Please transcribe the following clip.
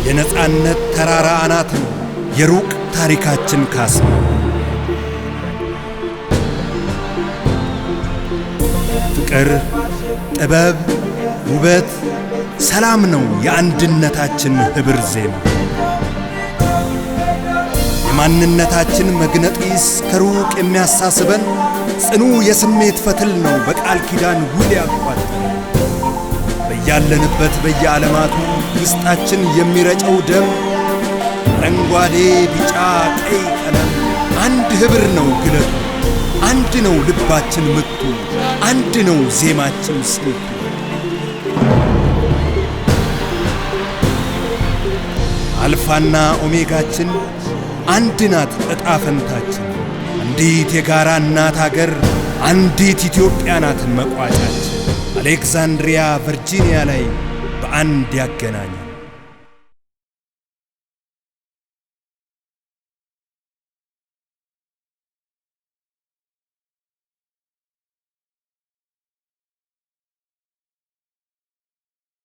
የነጻነት ተራራ አናት ነው የሩቅ ታሪካችን ካስማ። ፍቅር፣ ጥበብ፣ ውበት፣ ሰላም ነው የአንድነታችን ኅብር ዜማ። የማንነታችን መግነጢስ ከሩቅ የሚያሳስበን ጽኑ የስሜት ፈትል ነው በቃል ኪዳን ውል ያቋጠረን። በያለንበት በየዓለማቱ ውስጣችን የሚረጨው ደም አረንጓዴ፣ ቢጫ፣ ቀይ ቀለም አንድ ኅብር ነው ግለቱ፣ አንድ ነው ልባችን ምቱ፣ አንድ ነው ዜማችን ስልቱ። አልፋና ኦሜጋችን አንድ ናት ዕጣ ፈንታችን። አንዲት የጋራ እናት አገር አንዲት ኢትዮጵያ ናት መቋጫችን። አሌክዛንድሪያ ቨርጂኒያ ላይ በአንድ ያገናኘ